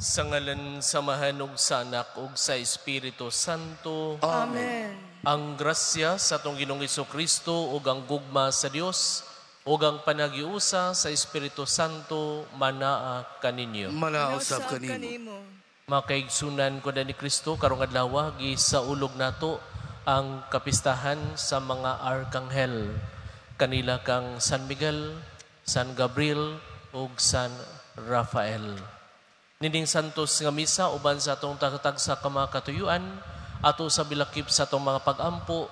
Sa ngalan sa Amahan ug sa Anak ug sa Espiritu Santo. Amen. Ang grasya sa atong Ginoong Kristo ug ang gugma sa Dios ug ang panagiusa sa Espiritu Santo manaa kaninyo. Manaa usab kanimo. Makaigsunan ko na ni Kristo karong adlaw gisaulog nato ang kapistahan sa mga arkanghel. Kanila kang San Miguel, San Gabriel ug San Rafael. Nining santos nga misa uban sa atong tagtag sa kamakatuyuan ato sa bilakip sa atong mga pagampo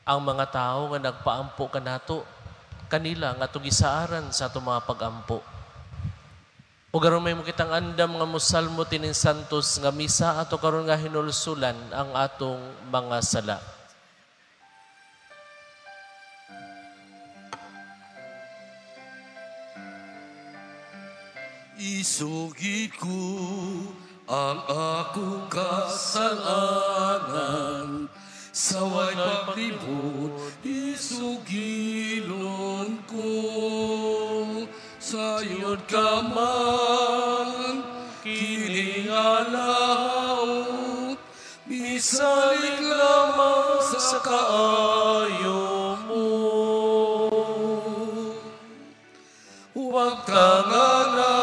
ang mga tawo nga nagpaampo kanato kanila nga atong gisaaran sa atong mga pagampo. Ug aron may kitang andam nga mosalmo tining santos nga misa ato karon nga hinulsulan ang atong mga sala. Isugid ko ang akong kasalanan, sa way paglibot, isugilon ko. Sayod ka man, kining alaot, misalig lamang sa kaayo mo. Huwag tangana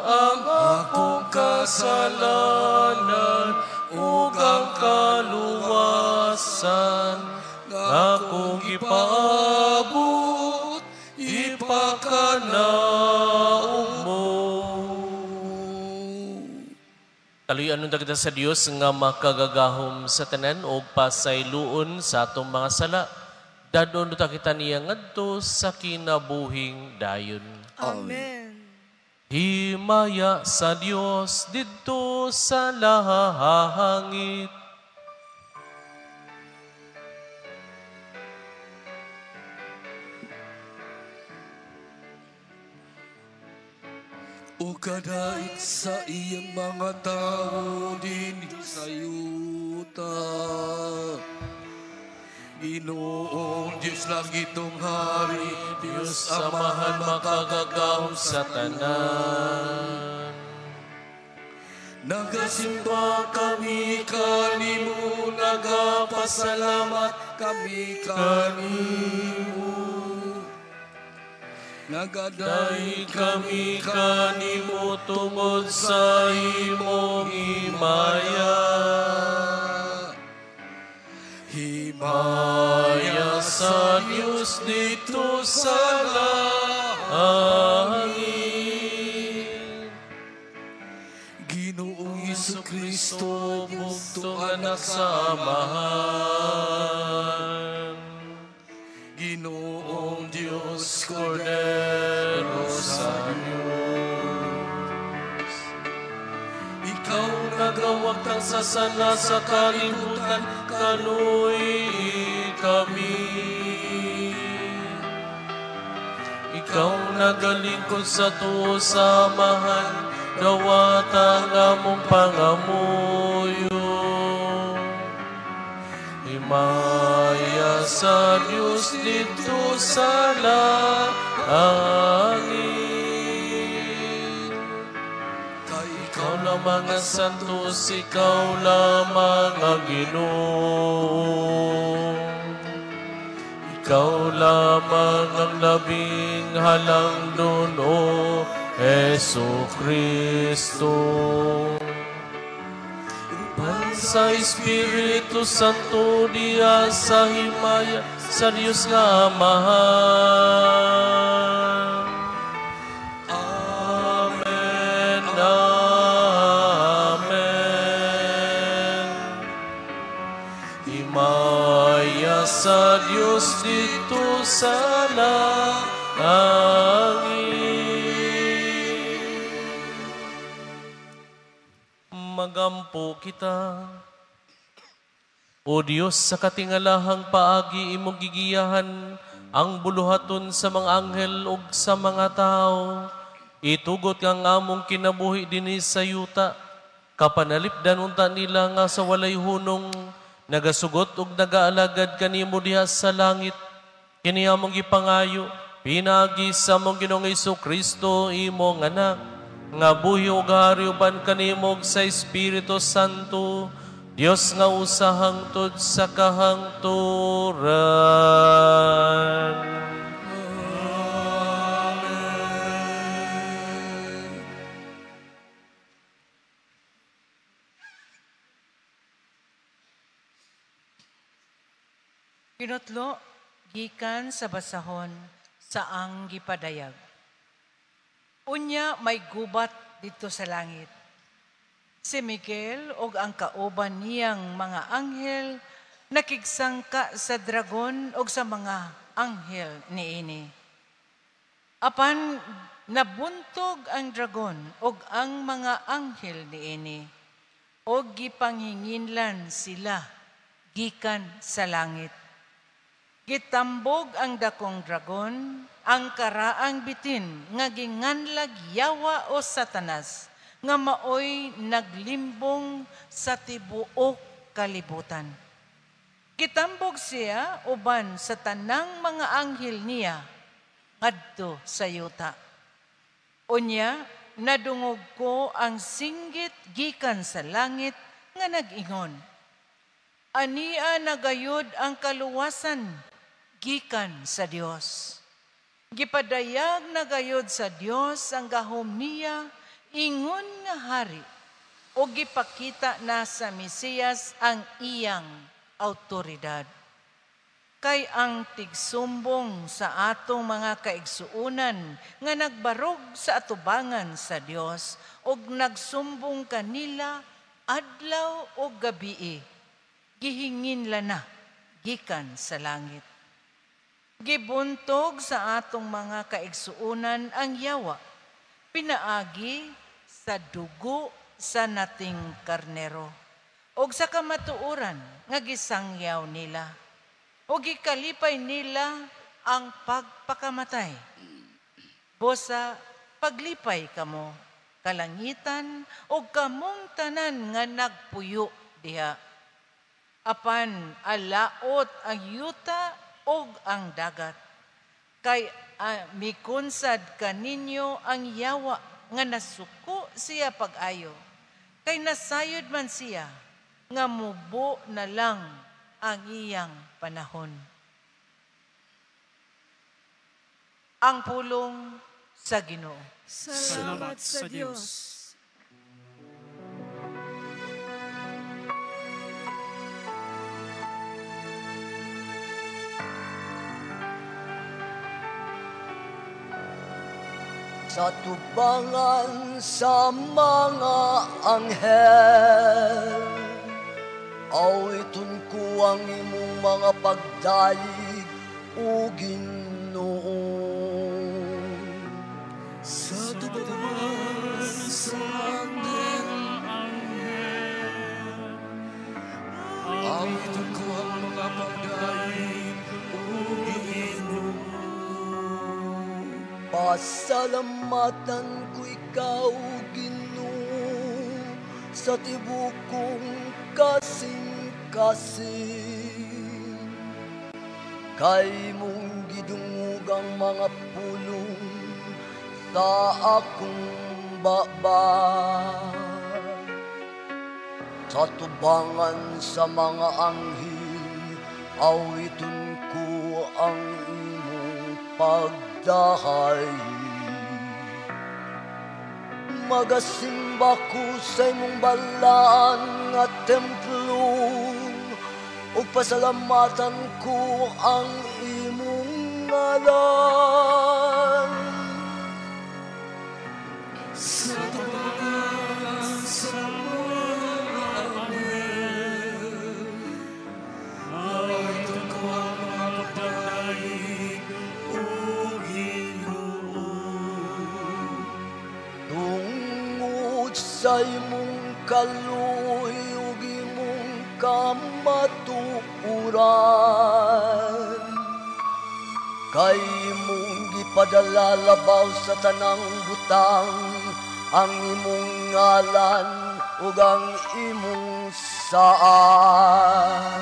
ang akong kasalanan ug ang kaluwasan nga akong gipaabot, ipakanaog mo. Kaluyan unta kita sa Dios nga makagagahom sa tanan ug pasayloon sa atong mga sala. Dadon unta kita niya ngadto sa kinabuhing dayon. Amen. Himaya sa Dios didto sa lahangit. O kadait sa iyang mga tao dinhi sa yuta. Ginoong Diyos langitong hari, Diyos Amahan makagagahom sa tanan. Nagasimba kami kanimo, nagapasalamat kami kanimo. Nagaday kami kanimo tungod sa imong himaya. Himaya sa Diyos dito sa langit. Ginoong Jesucristo, bugtong anak sa Amahan. Ginoong Diyos, Kordero sa Diyos. Ikaw nagawagtang sa sala sa kalibutan, kaluy kami. Ikaw nagalingkod sa tuo sa Amahan, dawata ang among pangamuyo. Himaya sa Diyos dito sa langit. Ikaw lamang ang santos, ikaw lamang ang Ginoo. Ikaw lamang ang labing halangdon, O Jesucristo. Uban sa Espiritu Santo diha sa himaya sa Dios nga Amahan. Amen. Amen. Himaya sa Dios dito sa langit. Magampo kita. O Dios, sa katingalahang paagi imong gigiyahan ang buluhaton sa mga anghel ug sa mga tao. Itugot nga ang among kinabuhi dinhi sa yuta. Kapanalipdan unta nila nga sa walay hunong, nagasugot ug nagaalagad kanimo diha sa langit. Kini among gipangayo, pinaagi sa among Ginoong Jesucristo, imong anak, nga buhi ug hari uban kanimo sa Espiritu Santo, Dios nga usa hangtod sa kahangturan. Amen. Kinutlo gikan sa basahon sa ang gipadayag. Unya may gubat dito sa langit. Si Miguel og ang kauban niyang mga anghel nakigsangka sa dragon og sa mga anghel niini. Apan nabuntog ang dragon og ang mga anghel niini og gipanghinginlan sila gikan sa langit. Gitambog ang dakong dragon, ang karaang bitin nga ginganlag yawa o Satanas, nga maoy naglimbong sa tibuok kalibutan. Gitambog siya uban sa tanang mga anghel niya ngadto sa yuta. Unya, nadungog ko ang singgit gikan sa langit nga nag-ingon, ania nagayod ang kaluwasan gikan sa Dios. Gipadayag na gayod sa Dios ang gahom niya ingon nga hari, o gipakita na sa Mesiyas ang iyang autoridad. Kay ang tigsumbong sa atong mga kaigsuonan nga nagbarog sa atubangan sa Dios og nagsumbong kanila adlaw o gabii, gihinginla na gikan sa langit. Gibuntog sa atong mga kaigsuonan ang yawa, pinaagi sa dugo sa nating karnero, og sa kamatuoran nga gisangyaw nila, og gikalipay nila ang pagpakamatay. Bosa paglipay kamo, kalangitan og kamong tanan nga nagpuyo diha. Apan alaot ang yuta og ang dagat, kay mikunsad kaninyo ang yawa nga nasuko siya pag-ayo, kay nasayod man siya nga mubo na lang ang iyang panahon. Ang pulong sa Ginoo. Salamat sa Dios. Sa tubangan sa mga anghel, awiton ko ang imong mga pagdayeg o Ginoo. Sa tubangan sa mga anghel, awiton ko ang mga pagdayeg o Ginoo. Pasalamatan ko ikaw, Ginoo, sa tibuok kong kasing-kasing. Kay mong gidungog ang mga pulong sa akong baba. Sa tubangan sa mga anghel, awiton ko ang imong pagdahay. Magasimba ko sa imong balaan nga templo, ug pasalamatan ko ang imong ngalan. Sa tubangan sa mga anghel, awiton ko ang mga pagdaig o Ginoo. Tungod sa imong kaluoy ug imong kamatuoran, kay imong gipadala labaw sa tanang butang ang imong ngalan ug ang imong saan.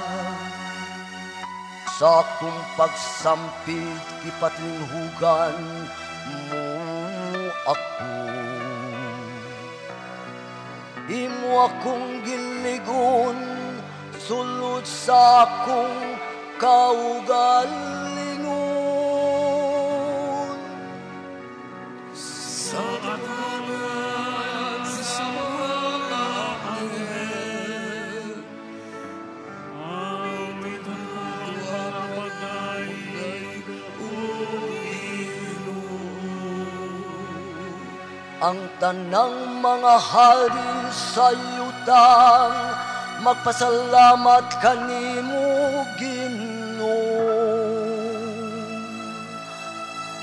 Sa akong pagsampit gipatlinhugan mo ako. Imo akong giligon sulod sa akong kaugalingon. Sa katanan sa mga anghel, awiton ko ang mga pagdaig o Ginoo. Ang tanang mga hari sa yutang magpasalamat kanimo, Ginoo,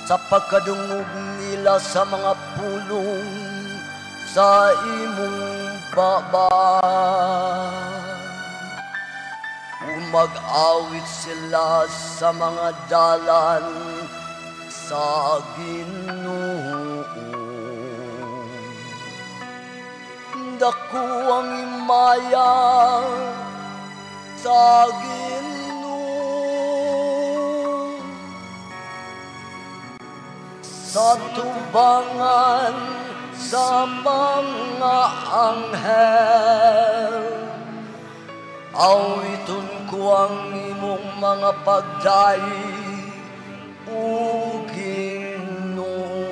sa pagkadungog nila sa mga pulong sa imong baba. Umag-awit sila sa mga dalan sa Ginoo. Dako ang himaya sa Ginoo, sa tubangan sa mga anghel. Awiton ko ang imong mga pagdaig, o Ginoo.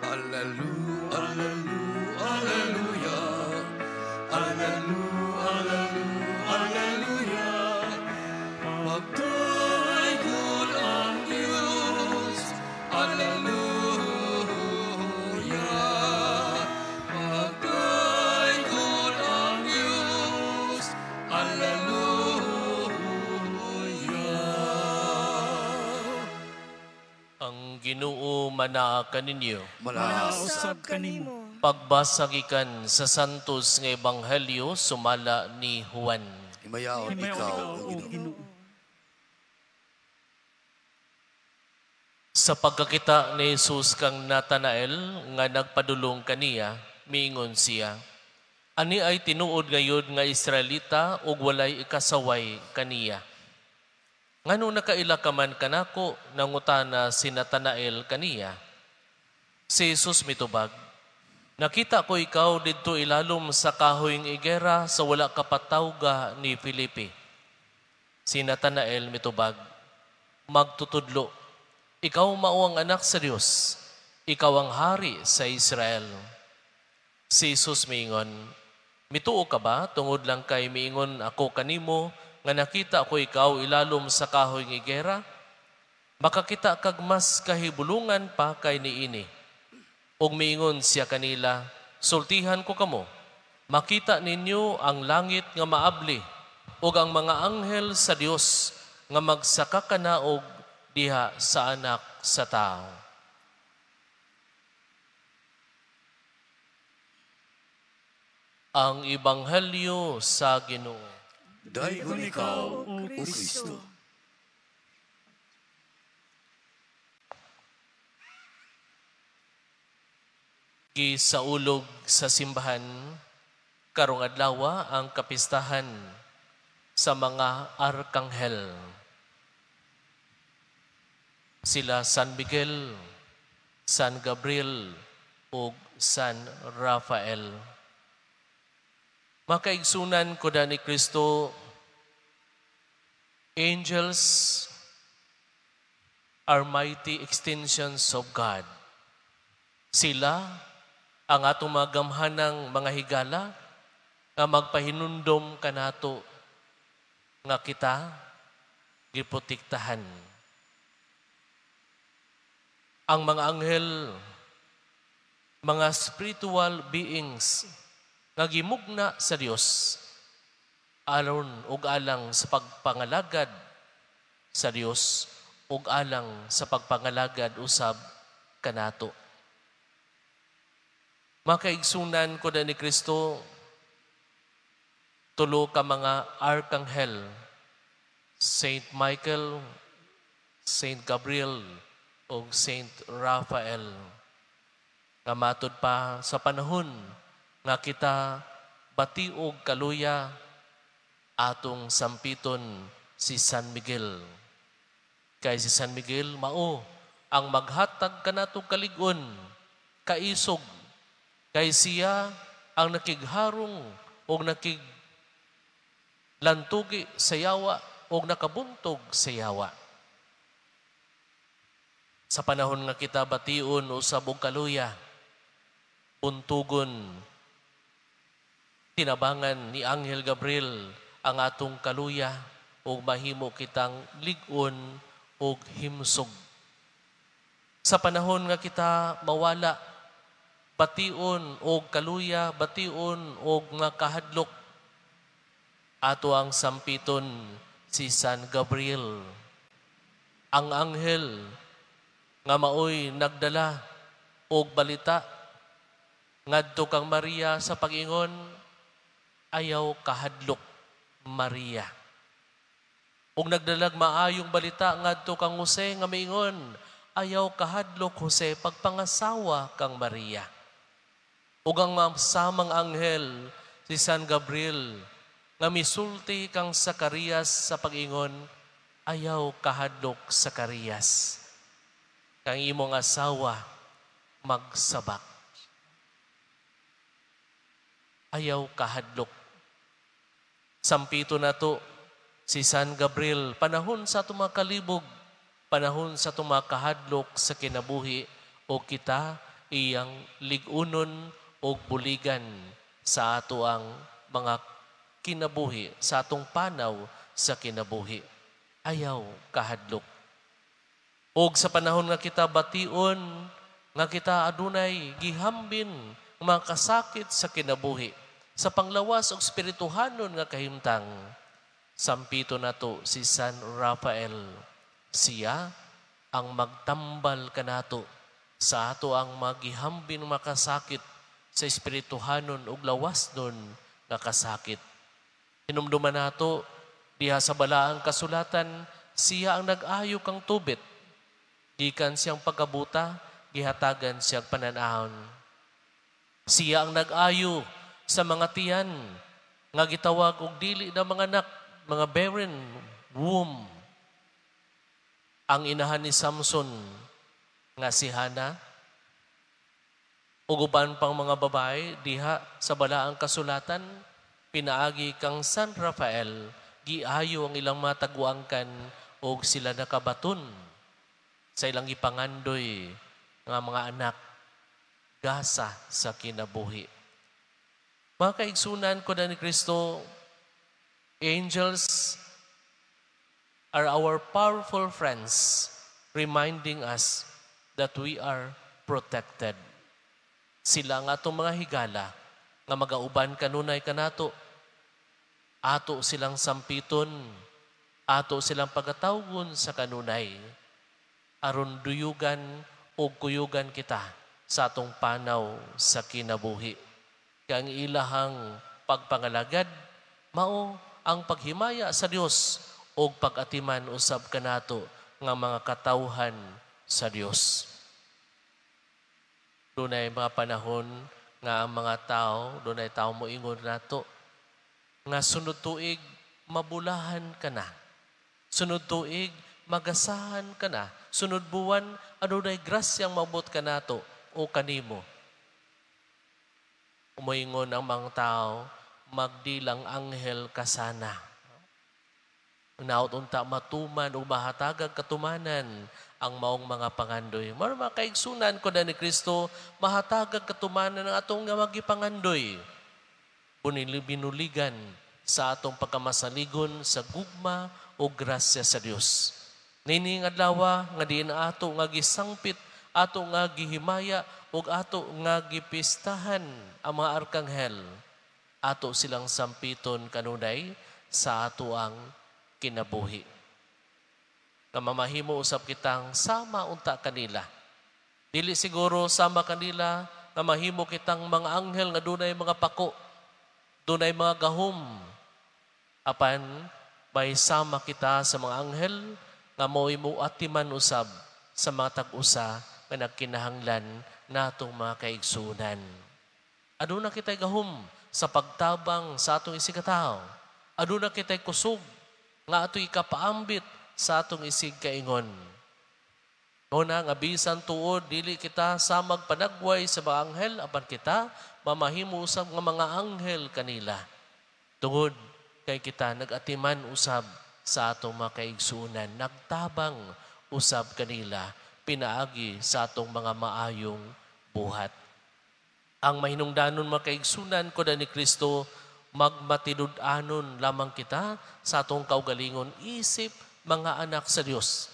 Alleluia, alleluia, alleluia, alleluia, alleluia. Pagdaygon ang Diyos, alleluia. Pagdaygon ang Diyos, alleluia. Ang Ginoo manaa kaninyo. Manausab kanimo. Pagbasa gikan sa Santos nga Ebanghelyo sumala ni Juan. Himayaon ikaw, O Ginoo. Sa pagkakita ni Jesus kang Natanael nga nagpadulong kaniya, miingon siya, "Ani ay tinuod gayud nga Israelita ug walay ikasaway kaniya." Ngano nakaila ka man kanako, nangutana si Natanael kaniya. Si Jesus mitubag, "Nakita ko ikaw didto ilalom sa kahoyng igera sa wala kapatawga ni Felipe." Si Natanael mitubag, "Magtutudlo, ikaw mao ang anak sa Dios, ikaw ang hari sa Israel." Si Jesus miingon, "Mituo ka ba tungod lang kay miingon ako kanimo nga nakita ko ikaw ilalom sa kahoy ng igera? Makakita kag mas kahibulungan pa kay niini." Ug miingon siya kanila, "Sultihan ko kamo, makita ninyo ang langit nga maabli ug ang mga anghel sa Dios nga magsaka kanaog diha sa anak sa tao." Ang Ebanghelyo sa Ginoo. Daygon ikaw, O Kristo. Gisaulog sa simbahan karong adlaw ang kapistahan sa mga arkanghel. Sila San Miguel, San Gabriel ug San Rafael. Makaigsunan ko da ni Kristo, angels are mighty extensions of God. Sila ang atong mga gamhanang mga higala nga magpahinumdom kanato nga kita giprotektahan. Ang mga anghel, mga spiritual beings nga gimugna sa Dios aron ug alang sa pagpangalagad sa Dios ug alang sa pagpangalagad usab kanato. Makaigsunan ko na ni Kristo, tulo ka mga arkanghel, Saint Michael, Saint Gabriel, ug Saint Raphael. Nga matud pa sa panahon nga kita batiog kaluya atong sampiton si San Miguel. Kay si San Miguel mao ang maghatag kanato kalig-on, kaisog, kay siya ang nakigharong og nakiglantugi sa yawa og nakabuntog sa yawa. Sa panahon nga kita bation usab og kaluya, buntugon, tinabangan ni Anghel Gabriel ang atong kaluya ug mahimo kitang lig-on ug himsog. Sa panahon nga kita mawala, bation og kaluya, bation og nga kahadlok, ato ang sampiton si San Gabriel, ang anghel nga maoy nagdala og balita ngadto kang Maria sa pag-ingon, "Ayaw kahadlok, Maria." Ug nagdalag maayong balita ngadto kang Jose nga miingon, "Ayaw kahadlok, Jose, pagpangasawa kang Maria." Ug ang samang anghel si San Gabriel nga misulti kang Zacarias sa pag-ingon, "Ayaw kahadlok, Zacarias. Kang imong asawa magsabak." Ayaw kahadlok. Sampito nato si San Gabriel panahon sa atong mga kalibog, panahon sa atong mga kahadlok sa kinabuhi o kita iyang lig-unon o buligan sa ato ang mga kinabuhi, sa atong panaw sa kinabuhi. Ayaw kahadlok. Og sa panahon nga kita bation, nga kita adunay gihambin mga kasakit sa kinabuhi, sa panglawas og espirituhanon nga kahimtang, sampito nato si San Rafael. Siya ang magtambal kanato sa ato ang magihambin makasakit sa espirituhanon ug lawasnon nga kasakit. Hinumduman nato diha sa balaang kasulatan, siya ang nag-ayo kang Tobit. Gikan siyang pagkabuta, gihatagan siyang panan-awon. Siya ang nag-ayo sa mga tiyan nga gitawag og dili na mga anak, mga barren womb. Ang inahan ni Samson nga si Hana ug uban pang mga babae diha sa balaang kasulatan, pinaagi kang San Rafael, giayo ang ilang mga tagwangkan og sila nakabaton sa ilang ipangandoy nga mga anak, gasa sa kinabuhi. Mga kaigsunan ko na ni Kristo, angels are our powerful friends, reminding us that we are protected. Sila ang atong mga higala nga magauban kanunay kanato. Ato silang sampiton, ato silang pagatawgon sa kanunay, aron duyugan o kuyugan kita sa atong panaw sa kinabuhi. Kaya ang ilahang pagpangalagad, mao ang paghimaya sa Dios o pag-atiman usab kanato nga mga katawhan sa Dios. Dunay mga panahon nga ang mga tao, dunay tao moingon nato nga sunod tuig mabulahan ka na. Sunod tuig magasahan ka na. Sunod buwan adunay grasyang maabot kanato o kanimo. Umoingon ang mga tao, magdilang anghel ka sana. Naot unta matuman o mahatagag katumanan ang maong mga pangandoy. Maro mga kaigsunan ko na ni Kristo, mahatagag katumanan ang atong nga magipangandoy. Binuligan sa atong pagkamasaligon sa gugma o grasya sa Dios. Nining adlaw nga diin ato nga gisangpit, ato nga gihimaya ug ato nga gipistahan ang mga arkanghel. Ato silang sampiton kanunay sa ato ang kinabuhi. Nga mamahimo usab kitang sama unta kanila. Dili siguro sama kanila nga mahimo kitang mga anghel nga dunay mga pako, dunay mga gahom. Apan may sama kita sa mga anghel nga mao'y muatiman usab sa mga tag-usa nga nagkinahanglan natong mga kaigsunan. Aduna kita'y gahom sa pagtabang sa atong isigkatawo. Aduna kita'y kusog nga atoy kapaambit sa atong isig kaingon. Mao na nga bisan tuod dili kita samag panagway sa mga anghel, apan kita mamahimo usab nga mga anghel kanila. Tungod kay kita nagatiman usab sa atong mga kaigsuonan, nagtabang usab kanila pinaagi sa atong mga maayong buhat. Ang mahinungdanon mga kaigsunan ko ni Kristo, magmatinud-anon lamang kita sa atong kaugalingon isip mga anak sa Dios.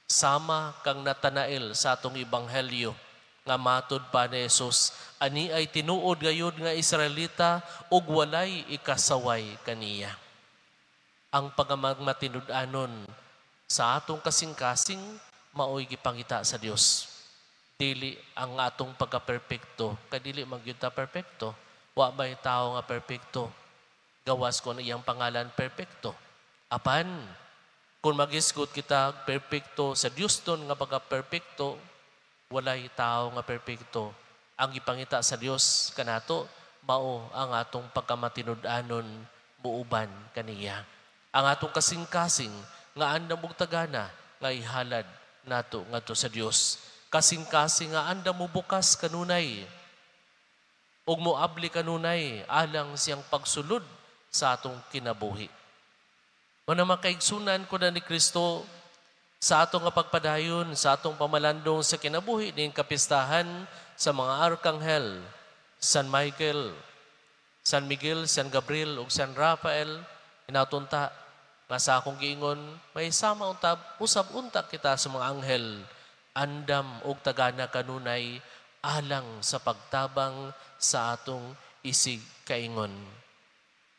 Sama kang Natanael sa atong ebanghelyo nga matud pa ni Jesus, ani ay tinuod gayud nga Israelita ug walay ikasaway kaniya. Ang pagmatinud-anon sa atong kasing-kasing maoy gipangita sa Dios. Dili ang atong pagka-perpekto, kay dili man gyud ta perpekto. Wa may tao nga perpekto. Gawas kon iyang pangalan perpekto. Apan kung magisgot kita perpekto sa Dios don nga pagka-perpekto, walay tao nga perpekto. Ang ipangita sa Dios kanato mao ang atong pagkamatinud-anon muuban kaniya. Ang atong kasing-kasing nga andam og tagana nga ihalad nato ngadto sa Dios. Kasing-kasing nga andam mo bukas kanunay ug moabli kanunay alang siyang pagsulod sa atong kinabuhi. Muna makaigsunan ko na ni Kristo sa atong nga pagpadayon, sa atong pamalandong sa kinabuhi ning kapistahan sa mga arkanghel, San Michael, San Miguel, San Gabriel ug San Rafael, inatunta nga sa akong giingon, may sama unta, usab unta kita sa mga anghel, andam og tagana kanunay alang sa pagtabang sa atong isig kaingon.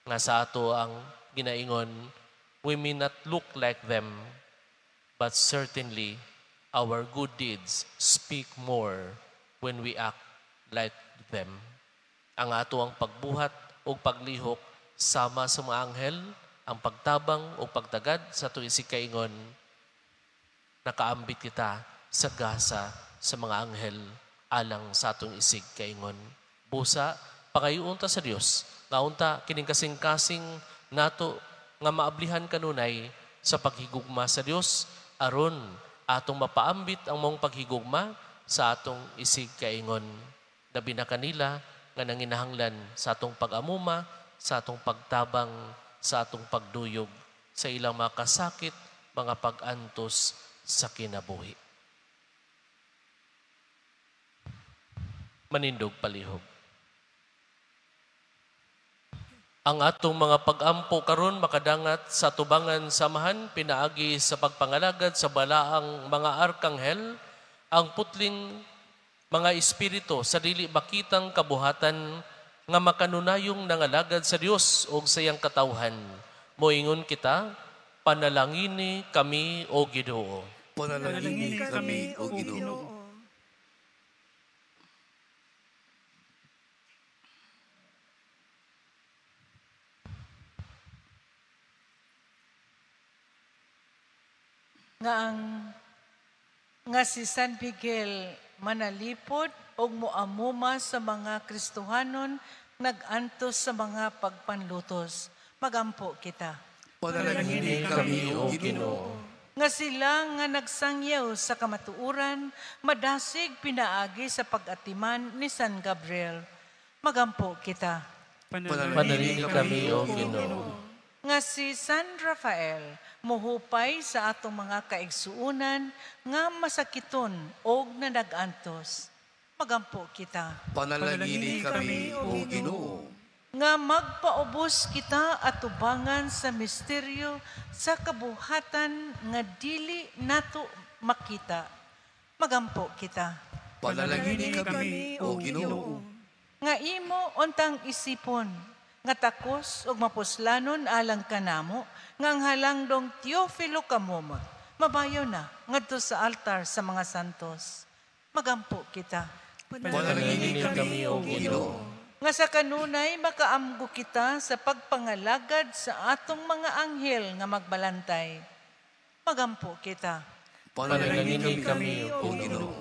Nga sa ato ang ginaingon, we may not look like them, but certainly our good deeds speak more when we act like them. Ang ato ang pagbuhat o paglihok sama sa mga anghel, ang pagtabang o pagtagad sa atong isig kaingon, nakaambit kita sa gasa sa mga anghel alang sa atong isig kaingon. Busa, pangayoon ta sa Dios, nga unta kining kasing-kasing nato nga maablihan kanunay sa paghigugma sa Dios, aron atong mapaambit ang mong paghigugma sa atong isig kaingon. Labi na kanila nga nanginahanglan sa atong pag-amuma, sa atong pagtabang, sa atong pagduyog, sa ilang mga kasakit, mga pag-antos sa kinabuhi. Manindog palihog. Ang atong mga pag-ampo karon makadangat sa tubangan samahan pinaagi sa pagpangalagad sa balaang mga arkanghel, ang putling mga espiritu sa dili makitang kabuhatan nga makanunayong nangalagad sa Dios og sa iyang katawhan. Moingon kita, panalangini kami o Ginoo. Panalangini kami o Ginoo. Nga si San Miguel manalipod og moamuma sa mga Kristohanon nag-antos sa mga pagpanlutos. Magampo kita. Panalangini kami o Ginoo. Nga sila nga nagsangyaw sa kamatuoran, madasig pinaagi sa pag-atiman ni San Gabriel. Magampo kita. Panalangini kami o Ginoo. Nga si San Rafael muhupay sa atong mga kaigsuonan nga masakiton og nanag-antos. Magampo kita. Panalangini kami o Ginoo. Nga magpaubos kita at tubangan sa misteryo sa kabuhatan nga dili nato makita. Magampo kita. Panalangini kami o Ginoo. Nga imo untang isipon nga takos ug mapuslanon alang kanamo nga ang halangdong Teofilo Camomot mabayo na ngadto sa altar sa mga santos. Magampo kita. Panalangini kami o Ginoo. Nga sa kanunay makaamgo kita sa pagpangalagad sa atong mga anghel nga magbalantay. Magampo kita. Panalangini kami o Ginoo.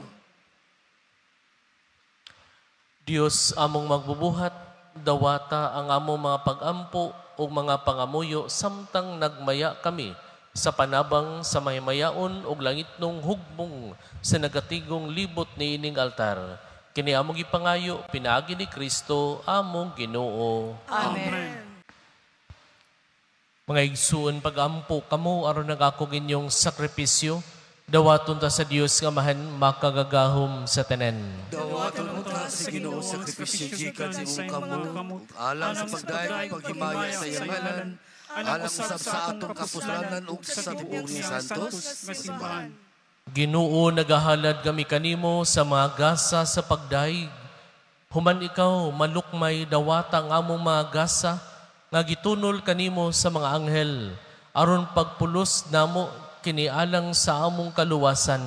Dios among magbubuhat, dawata ang among mga pagampo ug mga pangamuyo samtang nagmaya kami sa panabang sa mahimayaon ug langitnong hugmong sa nagatigong libot niining altar. Kini among gipangayo pinaagi ni Kristo among Ginoo. Amen. Mga igsuon, pag-ampo kamo aron nagakog inyong sakripisyo, dawaton ta sa Dios nga Amahan makagagahom sa tanan. Dawaton mo ta sa Ginoo sakripisyo gikan sa imong kamot, alang sa pagdayeg ug paghimaya sa iyang ngalan, alang usab sa atong kapuslanan ug sa tibuok ni Santos nga simbahan. Ginoo, nagahalad kami kanimo sa mga gasa sa pagdayeg. Human ikaw malukmay dawata ang among mga gasa nga gitunol kanimo sa mga anghel aron pagpulos namo kini alang sa among kaluwasan.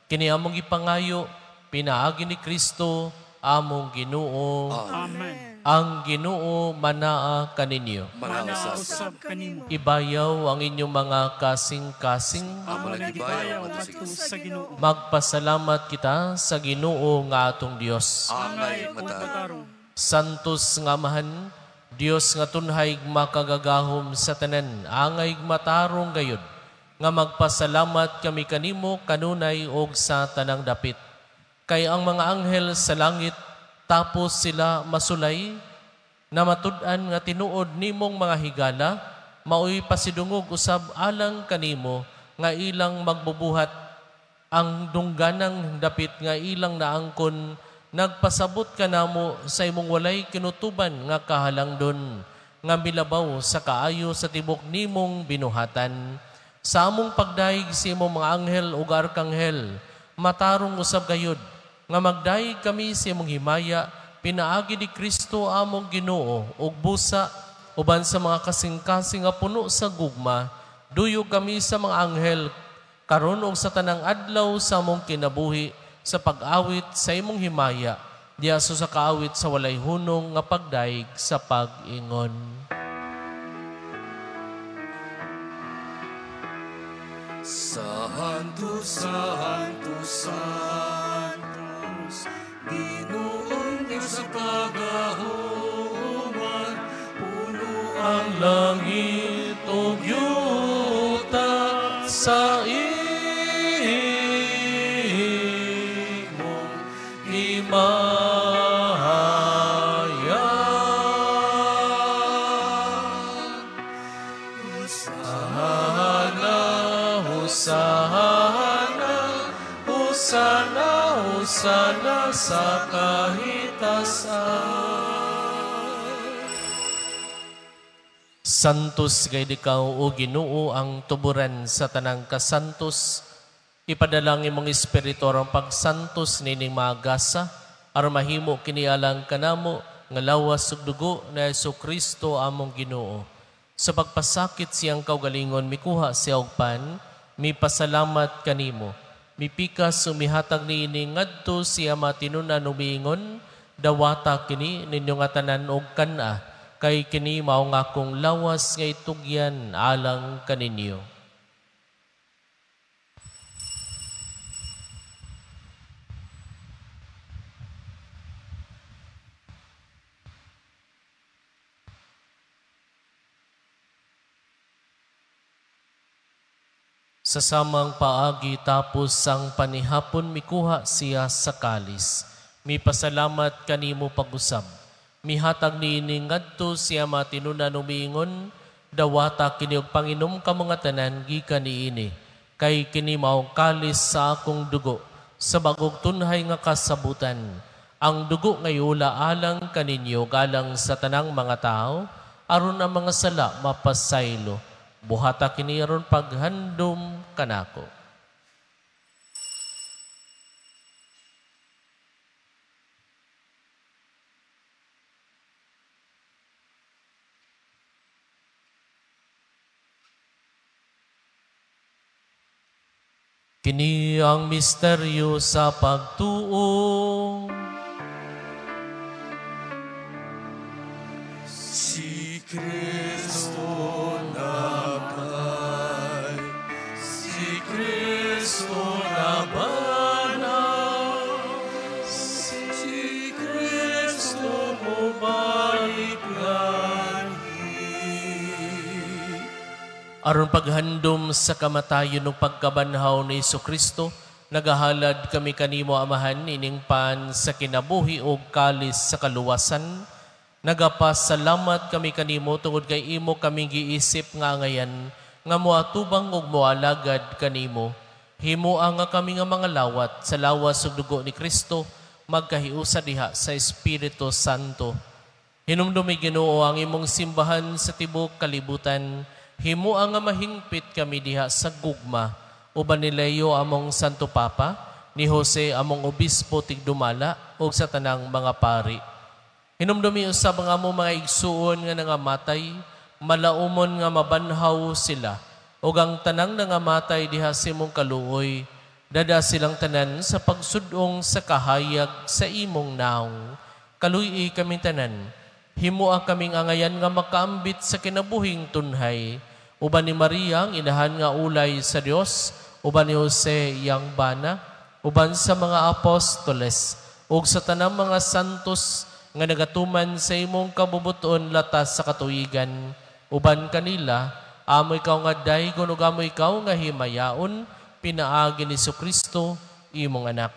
Kini among gipangayo pinaagi ni Kristo among Ginoo. Amen. Ang Ginoo manaa kaninyo. Manaa usab kanimo. Ibayaw ang inyong mga kasing-kasing. Amo lang gibayaw ngadto sa Ginoo. Magpasalamat kita sa Ginoo nga atong Dios. Angay matarong. Santos nga Amahan, Dios nga tunhay makagagahom sa tanan, angay matarong gayud nga magpasalamat kami kanimo kanunay og sa tanang dapit. Kay ang mga anghel sa langit tapos sila masulay na matud-an nga tinuod nimong mga higala, maoy pasidungog usab alang kanimo nga ilang magbubuhat. Ang dungganang dapit nga ilang naangkon, nagpasabot kanamo sa imong walay kinutuban nga kahalangdon, nga milabaw sa kaayo sa tibok nimong binuhatan. Sa among pagdayeg sa imong mga anghel ug arkanghel, matarong usab gayud nga magdayeg kami sa imong himaya pinaagi ni Kristo among Ginoo ug busa uban sa mga kasing-kasing nga puno sa gugma, duyog kami sa mga anghel karon ug sa tanang adlaw sa among kinabuhi sa pag-awit sa imong himaya, diya sa kaawit sa walay hunong nga pagdayeg sa pag-ingon. Santo, Santo, Santos, Ginoong Diyos sa kagahuman, puno ang langit ug yuta sa imong himaya. Hosana, Hosana, Hosana, Hosana sa kahitasan. Santos gayud ikaw o Ginoo ang tuburan sa tanang kasantos. Ipadala ang imong espiritu aron pagsantos nining mga gasa aron mahimo kini alang kanamo nga lawas ug dugo na Hesukristo among Ginoo. Sa pagpasakit siyang kaugalingon mikuha siya og pan, mipasalamat kanimo. Mipikas umihatag niini ngadto siya matinunan umiingon, dawata kini ninyo nga tanan og kan-a, kay kini mao nga akong lawas nga itugyan alang kaninyo. Sa samang paagi tapos ang panihapon mikuha siya sa kalis. Mipasalamat kanimo pag-usab. Mihatag niini ngadto siya matinunan umiingon, dawata kini og panginom ka mga tanan gikan niini. Kay kini mao kalis sa akong dugo sa bagong tunhay nga kasabutan. Ang dugo ngayula alang kaninyo galang sa tanang mga tao aron ang mga sala mapasaylo. Buhata kini aron paghandom kanako. Kini ang misteryo sa pagtuo. Si Kristo nabay, si Kristo nabanal, si Kristo mobalik nganhi. Aron paghandom sa kamatayon ug pagkabanhaw ni Kristo, nagahalad kami kanimo, Amahan, ining pan sa kinabuhi ug kalis sa kaluwasan. Nagapasalamat kami kanimo tungod kay imo kami giisip nga angayan nga moatubang ug moalagad kanimo. Himoa nga kami nga mga lawat sa lawas ug dugo ni Kristo magkahiusa diha sa Espiritu Santo. Hinumdumi, Ginoo, ang imong simbahan sa tibuok kalibutan. Himoa nga mahingpit kami diha sa gugma uban ni Leo among Santo Papa, ni Jose among Obispo tigdumala ug sa tanang mga pari. Hinumdumi usab ang among mga igsuon nga nangamatay, malaumon nga mabanhaw sila, ug ang tanang nangamatay diha sa imong kaluoy, dada silang tanan sa pagsudong sa kahayag sa imong naong. Kaluy-i kaming tanan, himoa kaming angayan nga makaambit sa kinabuhing tunhay, uban ni Maria ang inahan nga ulay sa Dios, uban ni Jose iyang bana, uban sa mga apostoles, ug sa tanang mga santos nga nagatuman sa imong kabubuton latas sa katuigan. Uban kanila, amo ikaw nga daygon ug amo ikaw nga himayaon, pinaagi ni Kristo imong anak.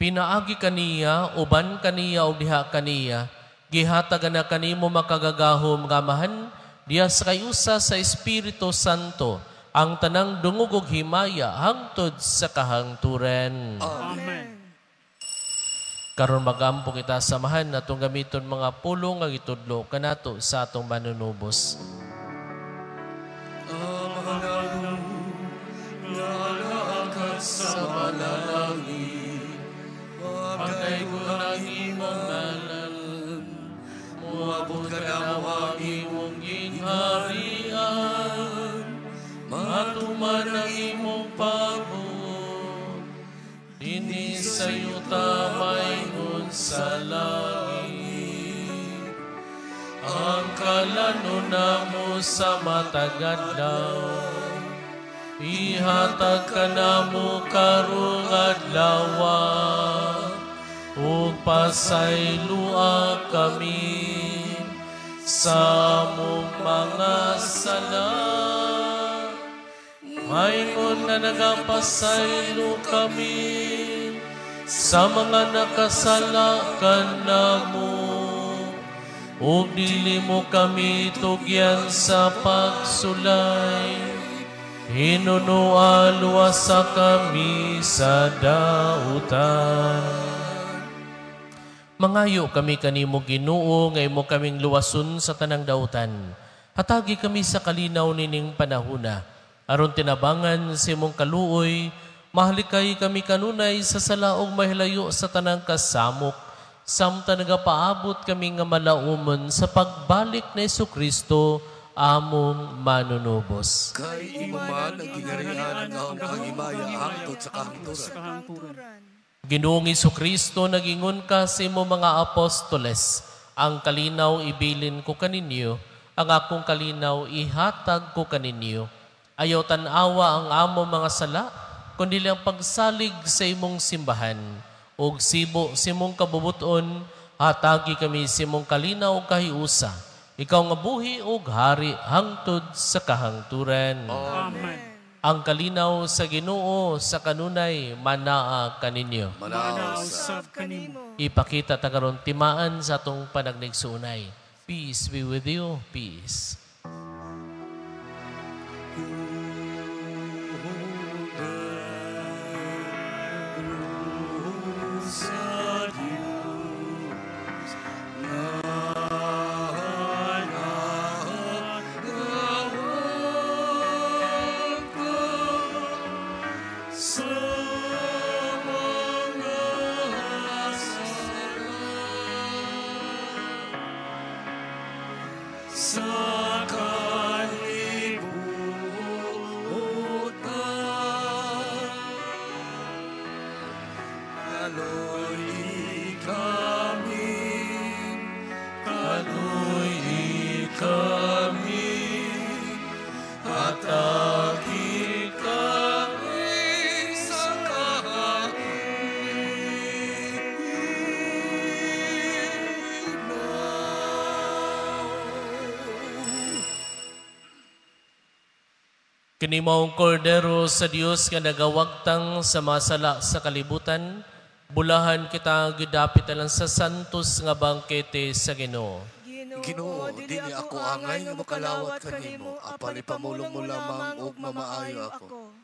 Pinaagi kaniya, uban kaniya ug diha kaniya, gihatag na kanimo makagagahom nga Amahan, diha sa kayusa sa Espiritu Santo, ang tanang dungog ug himaya hangtod sa kahangturan. Amen. Karon magampo kita samahan atong gamiton mga pulong nga gitudlo kanato sa atong manunubos. Amahan nga naa sa manalangin, pagdaygon ang imong ngalan, moabot kanamo ang imong gingharian, matuman ang imong pagbuot, dinhi sa yuta maingon sa langit. Ang kalanon namo sa matag adlaw, ihatag kanamo karong adlawa, ug pasaylua kami sa among mga sala, maingon nga nagapasaylo kami sa mga nakasala kanamo, ug dili mo kami tugyan sa pagsulay, hinunoa luwasa kami sa dautan. Mangayo kami kanimo, Ginoo, nga imo kaming luwason sa tanang dautan. Hatagi kami sa kalinaw nining panahuna, aron tinabangan sa imong kaluoy, mahalikay kami kanunay sa salaog mahilayo sa tanang kasamok, samtang nagapaabot kami nga malaumon sa pagbalik ni Jesucristo among manunubos. Kay imo man ang gingharian ang gahom himaya hangtod sa kahangturan. Ginoong Jesucristo, nagingon ka sa imong mga apostoles, ang kalinaw ibilin ko kaninyo, ang akong kalinaw ihatag ko kaninyo. Ayaw tan-awa ang among mga sala, kundi ang pagsalig sa imong simbahan. Ug sibo sa imong kabubuton, hatagi kami sa imong kalinaw kahiusa. Ikaw nga buhi ug hari hangtod sa kahangturan. Amen. Ang kalinaw sa Ginoo sa kanunay manaa kaninyo. Manaa usab kanimo. Ipakita ta karon timaan sa atong panagnigsuunay. Peace be with you. Peace. Sa kalibutan. Kini maong kordero sa Dios nga nagawagtang sa mga sala sa kalibutan, bulahan kita gidapit alang sa santos nga bangkete sa Ginoo. Ginoo, dili ako angay nga makalawat kanimo, apan ipamulong mo lamang ug mamaayo ako.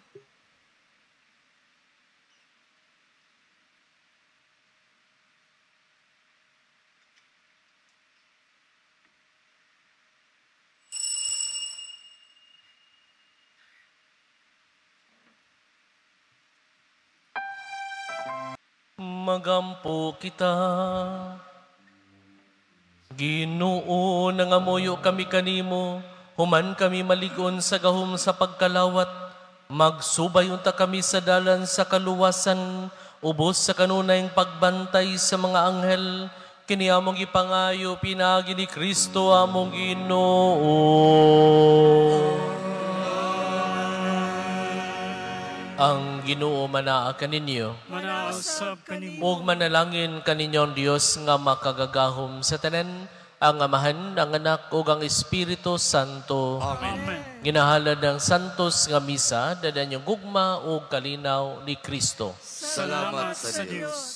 Magampo kita. Ginoo, nangamuyo kami kanimo, human kami maligon sa gahom sa pagkalawat, magsubay unta kami sa dalan sa kaluwasan, ubos sa kanunayng pagbantay sa mga anghel, kini among gipangayo pinaagi ni Kristo among Ginoo. Ang Ginoo manaa kaninyo. Manaa usab kanimo. Ug manalangin kaninyo ang Dios nga makagagahom sa tanan, ang Amahan, ang Anak ug ang Espiritu Santo. Amen. Ginahalad ang santos nga misa, dadan yung gugma ug kalinaw ni Kristo. Salamat sa Dios.